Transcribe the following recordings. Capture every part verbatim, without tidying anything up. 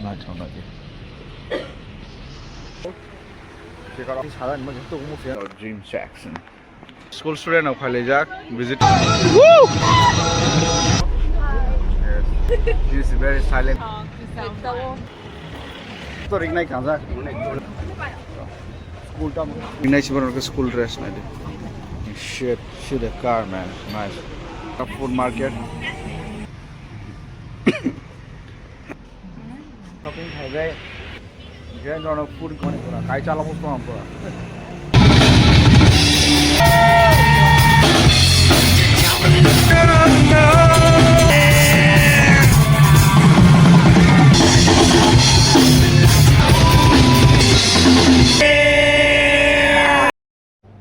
Naithok naidi. Jim Jackson. School student rok phailaijak visit. Yes. This is very silent. To ringnai kangjak. School tam. Ringnai si borok school dress naidi. Shit, see the car, man. Nice. A food market. Shopping khaibai. Jai nono food koni pura. Kai chala bus tong pura.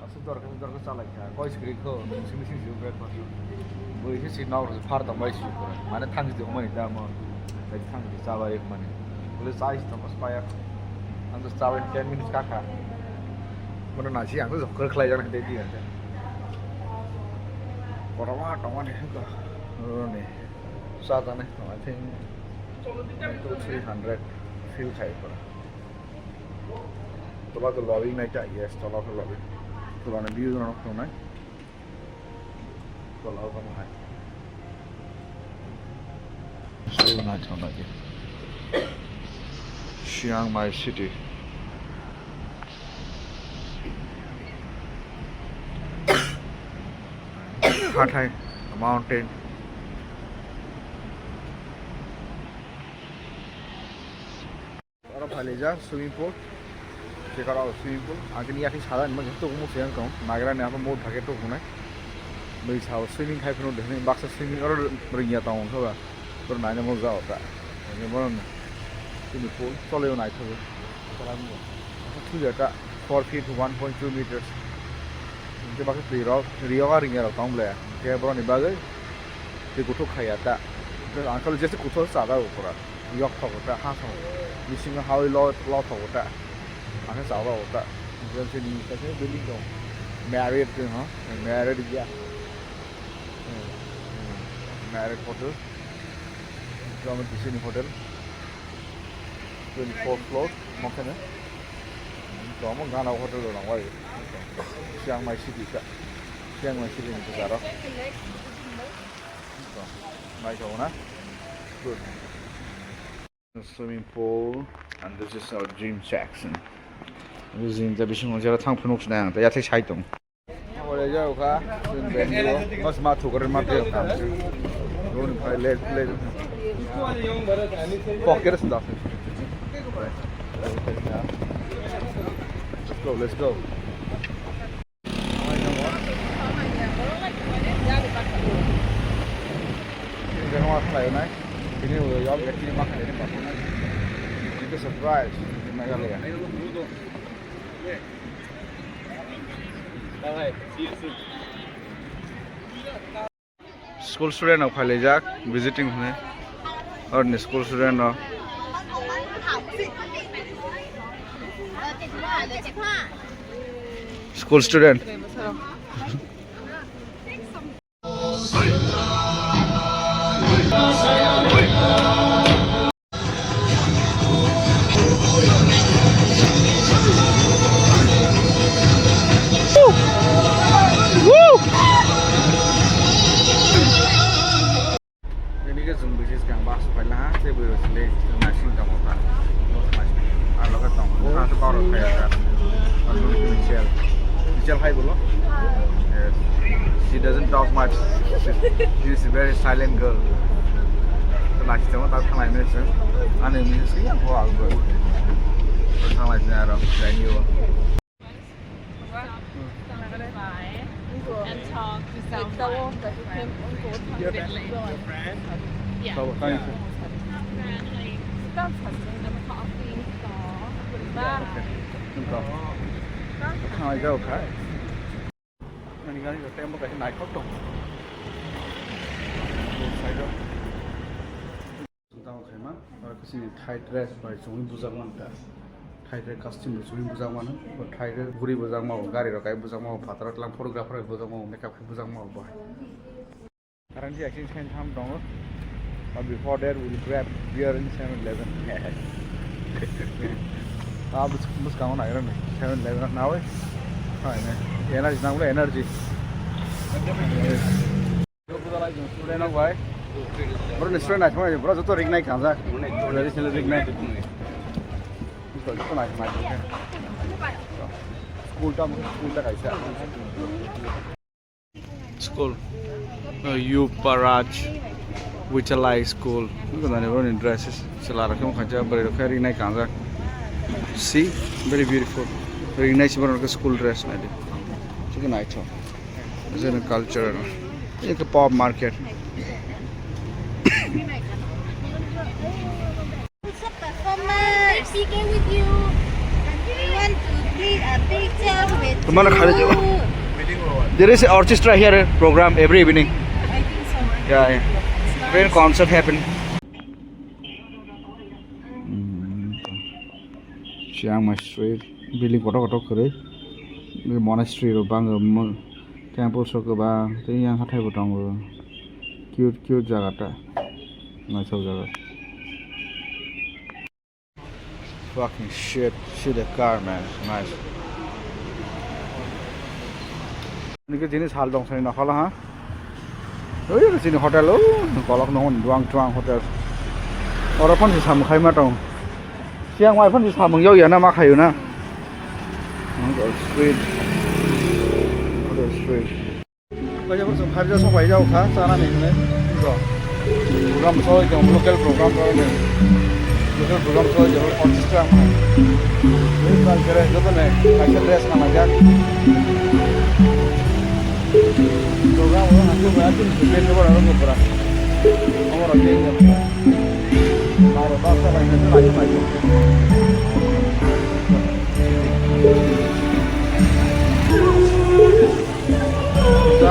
Asuk dorkar, asuk dorkar chalai kha. Koi sikri kho, simi simi simi breakfast. Bui se si nok rok phar tong bai si. Mane thang si mani da mo. Like thang si chabai mani. Bole chai si tong pas paya. Ang to chabai ten minutes ka kha. Mane na si ang to jokkor khlai jang hede di ante. Koroma tong mani ko. Roni. Sa ta ne, I think two three hundred feel khai pura. Tola tola ring nai ta, yes, tola tola ring. Tola ni view no tongnai. Tola o kamo hai. So nice on that. Chiang Mai city. Hathai, mountain. Oro phailai jak swimming pool. Chekar o swimming pool. Ang tini yakni sada ni mangsa tuk muk siyang tong. Nagra ni apa mut thake tuk hunai. Bai sao swimming khai phano de hunai baksa swimming oro ringya tong kha ba. Oro naina muk jao ta. Ani bono swimming pool chole nai thago. Thuya ta four feet one point two meters. Hingke baksa twi rok rio a ringya rok tong ble. Hingke boroni bagwi twi kuthuk khaya ta. Ang khe jesa kuthuk chajak pura. Yok thogo ta, ha thogo. Bisingo hawi lo, lo thogo ta. Ang khe chaba o ta. Jeng sini kaisa building dong. Marriott dong, ha? Marriott ya. Hmm, hmm. Marriott Hotel. Jong di sini hotel. Twenty four floor, mo khe ne. Jong mo gana hotel dong wai. Chiang Mai City ka. Chiang Mai City ni jaro. Mai ka na. Good. Swimming pool, and this is our gym section. This is the bisingo jera thang phunuk sinai ang, tei yathai sai tong. Ore jao kha, swim venue, mas ma thukar ma thukar. Run phai le le. Pocket is nothing. Let's go, let's go. Ini kan orang lain naik. Ini udah jawab ya, ini makan ini pakai. Itu surprise di Meghalaya. School student rok phailaijak visiting hwnwi. Orni school student rok. School student. Ini ke zoom bisi sekarang bahas supaya lah, saya boleh sini, saya masih kamu apa? Masih, masih. Aro loge tong, mokha se borok kaya ta. Aro loge tini Michelle. Michelle, hi bolo. Yes. She doesn't talk much. She is a very silent girl. To nasi tong ta thanglai mese. Ani mese ya ko algo. Thanglai sini aro, thank you. And talk to someone. Yeah. Thank you. Bye. Thank you. Ani gari rok tei omo kaisa naithok tongo. Bo side o. Tamo khaima, oro khe chini Thai dress bai chumui bujak manta. Thai dress costume bai chumui bujak mano. Bo Thai dress guri bujak mao, gari rok kai bujak mao, phataro tlang photographer bai bujak mao, makeup khai bujak mao bo hai. Currently actually sen tham tongo. But before that, we'll grab beer in seven eleven. Ah, bus bus kamu nak era ni seven eleven nak nawe. Ah, ini energy nak boleh energy. Student aku bai. Bro, ni student aku bai. Bro, joto ring nai kanjak. Traditional ring nai. Joto nai kanjak. School tam, school ta kaisa. School. Uh, Yuparaj Vichayalaya School. Look at the dresses. Chwla rok khe mokhaija bwrwi rok khe ring nai kanjak. See, very beautiful. Ring nai si borok khe school dress nai di. Thik nai tho. This is a culture. Ek pop market. Picture with you. We want to take a picture with Kemana you. Khali jauh? There is a orchestra here, program every evening. I think so. Yeah, yeah. When concert happen. Chiang Mai Street, building kotor kotor kwrwi. Monastery rok bang temple sok kwbang tei yang hathai bo tongo. Cute cute jaga ta. Naisok jaga. Fucking shit. See the car, man. Nice. Nike jini sal dong sani nokhala ha. Oi, jini hotel o. Kolok nong duang tuang hotel. Oro phone si samung khai ma tong. Siang mai phone si samung yau ya na ma khayu na. Hotel street. Hotel street. Kaya pun sung hari sok bai jauh kha, sana ni ni. Program so jong local program so ni. Local program so jong orchestra ma. Ini kan kere joto ne kaisa dress na majak. Program ulo nanti berarti band ni orang pura. Orang dia ni. Baru tak salah ini lagi lagi.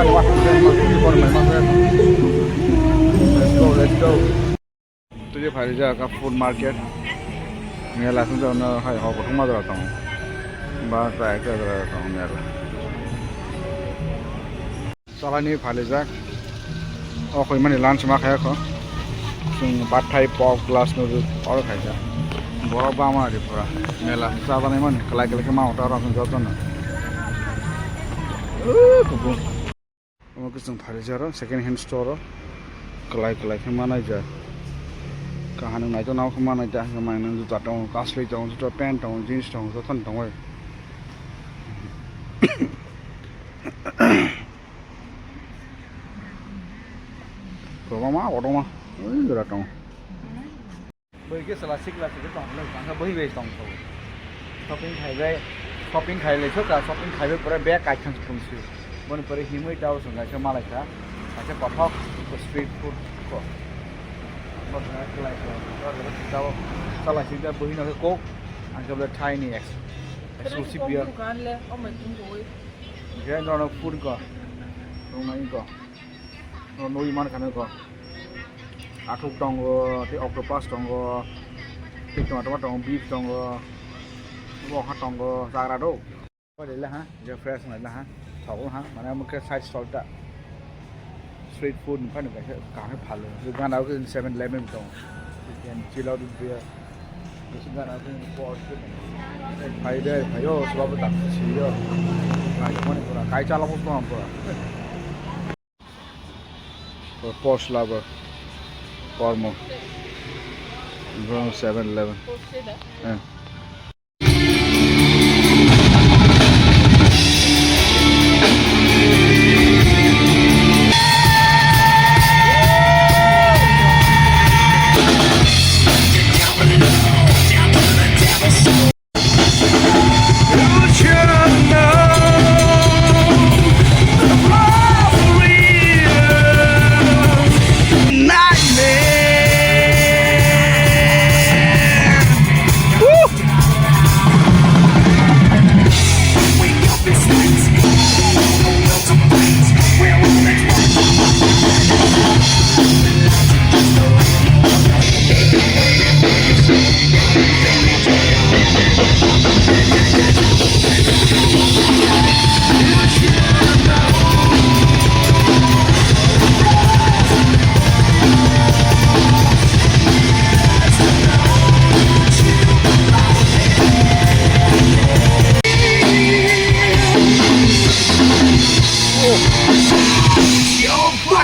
Let's go, let's go. Twi pharijak food market. Mela sung jagno hai hok thangma jora tongo. Ba ta ekta jora tongo mela. Chalani phalijak. O khoimani lunch ma khaya kho. Chwng bathai pork glass noodle order khaijak. Borok bama ri pura. Mela chabanai mani kwlai kwlai khe ma ota rok jotono. Omo khe chwng pharijak ro second hand store o kwlai kwlai khe manai jak. Kaham naitok naitok khe manai jak, hwnkhai mane juta tongo, kasui tongo, juta pant tongo, jeans tongo, jotono tongo. Kwbangma kotorma ui jora tongo. Bwrwi khe chwla sikla se tong phano bangkha bwrwi bai tong tong. Shopping khaibai, shopping khailai soka, shopping khaibai pore bag kaitham se phungsi. Boni pore himwi tao song kaisa malai kha, kaisa kothok street food ko. Bo song kwlai kwlai tao chalai sikla bwrwi no khe kok, ang khe bo thaini ex-, exclusive beer. Khe nono food ko, tongnai ko. Nono nugwi mankha nw ko. Athuk tongo, tei octopus tongo, tei tongma tongma tongo, beef tongo, bokha tongo, chagra do. Phaila ha, je fresh naila ha, thogo ha, mane omo khe side stall ta. Street food ni phano kaisa kaham phalo. Je gana o seven eleven tongo. You can chill out with beer. Bisi gana o posh khe tongo. Phai de, phaio, swbo tak siyo. Nai mani pura, kai chala bo tong pura. Posh lover. Kormo. From seven eleven. Eh.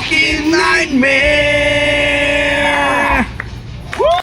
fucking nightmare.